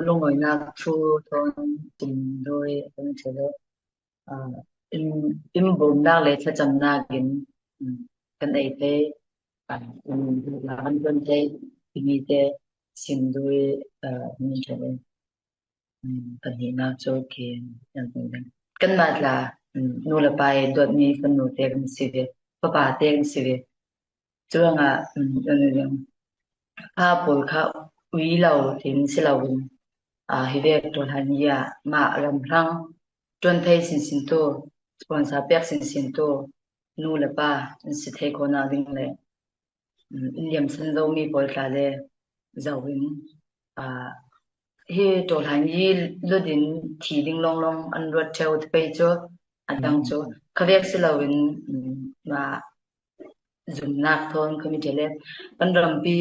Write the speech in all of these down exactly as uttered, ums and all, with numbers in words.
lungawinak thu thawn sim dui kan ṭheh lo. Aa, in, in bawmnak le thlacamnak in, um, kan ei thei, aa, in kan ṭuan thei, timi te sim dui, aa, kan ṭheh lo. Um, pahnihnak cu khi, um, kanmah tla, um, nu le pa i dawtmi fanu te kan si ve, fapa te kan si ve. Curuangah, um, um, um, fa pawl kha ui lo tiin si loin, aa, hi vek ṭuanhlan i ah mah ram hrang ṭuan thei sinsin tu, sponsor pek sinsin tu nu le pa an si thei khawhnak ding le, um, in liamsan zomi pawl tla le zoh in, aa, hi ṭuanhlan i lut in thi ding lawnglawng an ruat ṭheu pei cu a dang cu kha vek si loin, um, mah zumnak thawn kan i ṭheh le kan rampi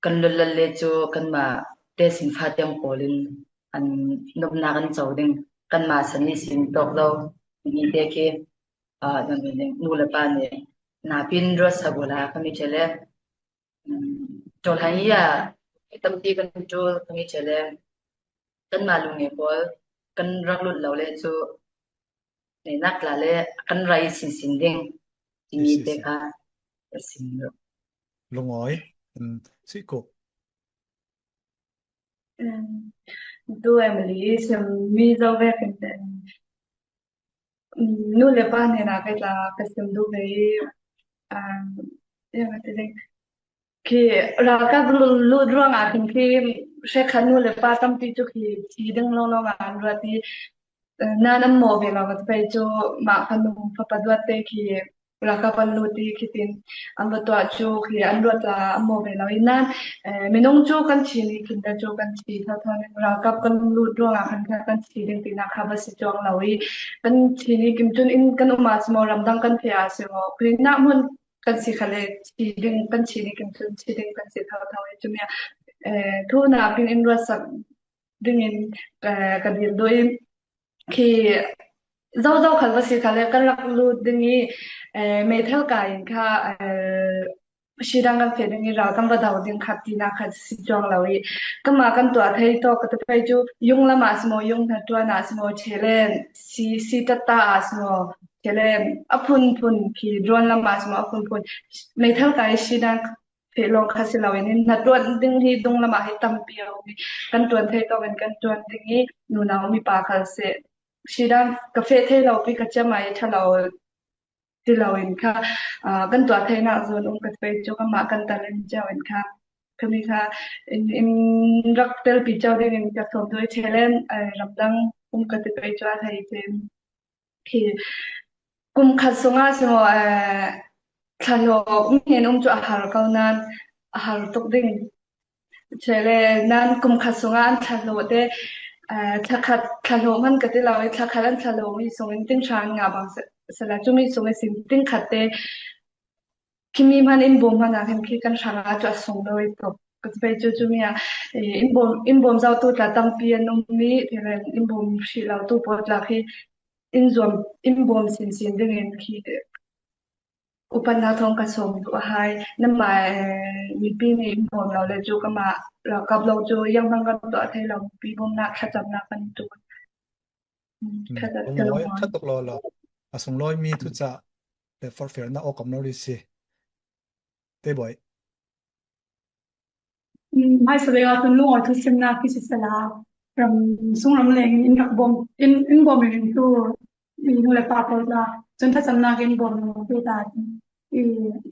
kan lawlal le cu kanmah te sin fa tiang pawl in an nopnak an co ding, kanmah san i sin tawk lo mi te khi, aa, nu le pa nih napi in ruat sak uhla kan i ṭheh le, um, ṭuanhlan i ah tampi kan ṭul kan i ṭheh le kanmah lung i pawl kan rak lut lo le cu neinak tla le kan rai sinsin ding timi te kha ka sim lo. Lungawi, um, si ko. Um, tu Emily, sim mi zo ve kan te. Um, nu le pa hnenah kei tla ka sim duh ve i, um, em, ati ding. Khi ralkap lut ruangah khin khi hrekkhat nu le pa tampi cu khi thi ding lawnglawng ah an ruat i, eh, nan an mawh ve lo ka ti pei cu mah fanu fapa duat te khi ralkap an lut i khi tin an va tuah cu khi an ruat la an mawh ve lo i nan, eh, minung cu kan thi ni khin te cu kan thi thotho ning ralkap kan lut ruangah khan kha kan thi ding tinak kha va si cuang lo i kan thi ni kim cun in kan um ah si maw, ramdang kan feh ah si maw, khi nak hmun kan si kha le thi ding kan thi ni kim cun thi ding kan si thotho i cumi ah, eh, thu nakin in ruatsak dingin, eh, ka dil duh i khi zozo khal va si kha le kan rak lut ding i, eh, meithal kai in kha, eh, si dang kan feh ding i ral kan va do ding kha tinak kha si cuang lo i kanmah kan tuah thei tawk ka ti pei cu yung lam ah si maw, yung hnaṭuan ah si maw, ṭheh le si, si tatta ah si maw, ṭheh le a phunphun khi drone lam ah si maw, a phunphun meithal kai si dang feh lawng kha si loin, in hnaṭuan ding hi dung lamah hi tampi a um i kan ṭuan thei tawkin kan ṭuan ding i nunau mipa khal seh si dang ka feh thei lo pi ka ciamai ṭha lo ti loin kha, aa, kan tuah theinak zawn um ka ti pei cu kanmah kan talent cio in kha, khami kha in, in rak telpi cio dingin ka sawm duh i ṭheh le, aa, ramdang um ka ti pei cu a thei ṭhin. Khi kum khat sungah si maw, eh, thlahlawh mi hnen um cu a har ko nan a har tuk ding. Ṭheh le nan kum khat sungah an thlahlawh te, eh, thla khat thlahlawh hman ka ti lo i thla khat an thlahlawh mi sungin ting hra an ngah bang seh, sehla cumi sung ihsin ting khat te khimi hman in bawm hman ah khin khi kan hrang ah cu a sung lo i tuk. Ka ti pei cu cumi ah, eh, in bawm, in bawm zotu tla tampi an um i, ti le in bawm hrih lotu pawl tla khi in zuam, in bawm sinsin dingin khi upatnak thawng ka sawm duh a hai. Nanmah, eh, mipi nih in bawm lo le cu kanmah ralkap lo cu zianghnang kan tuah thei lo, mipi bawmhnak thlacamnak kan tuk. Khat a lungawi, ṭha tuk lawlaw. A sunglawimi thucah le forhfialnak awk om lo rih si. Te bawi. Hmaisa vek ah cun lungawi thusimnak khi sisela, ram sung ram leng in rak bawm, in, in bawm in tu, i nu le pa pawl tla cun thlacamnak in bawm lo tu ta. I,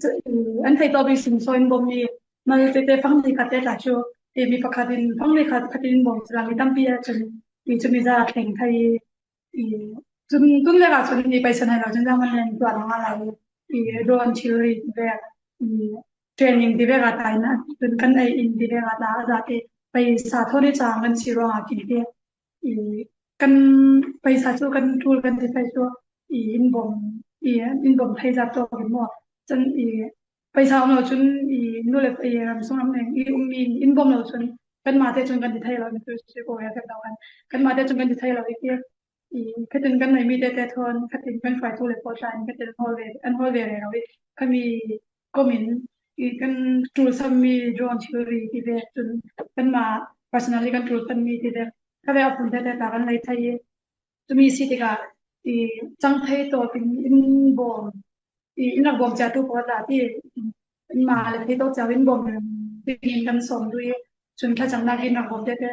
cu, i, an theih tawp i sim so in bawm i mal tete fangli khat te tla cu, i mi pakhat in fangli khat, khat in bawm sila mi tampi a cun, i cumi za a thleng thei i, i cun tun vek ah cun i paisa nai lo cun zahman leng tuah lo nga lai i, i drone thilri ti vek, i training ti vek ah tai na cun kan ei in ti vek ah ta a zate paisa thawn i cang kan si ruangah khin te i kan paisa cu kan ṭul kan ti thei cu i in bawm, i in bawm thei zat tawk in maw? Cun i paisa um lo cun i nu le i ram sung ram leng i ummi in bawm lo cun kanmah te cun kan ti thei lo, mi tu si ko ya kan lo kan kanmah te cun kan ti thei lo i ti i khatin kan neimi te te thawn khatin kan hruaitu le pawl tla in khatin an hawl ve, an hawl ve rero i khami kom in i kan ṭul sammi drone thilri ti ve cun kanmah personally kan tul pan mi ti de ka ve a pun te te ta kan lei thei i tumi si ti ka i chang thei to tin in bom i in rak bom cha tu ko la ti in ma le thei to cha in bom tin in kan som du i chun thlachamna in rak bom te te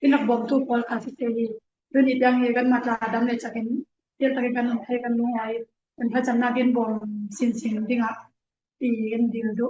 in rak bom tu pol ka si te i tuni tiang i kan ma tla dam le chak in tiang ta kan thei kan nu ai kan thlachamna in bom sin sin ding a i kan dil du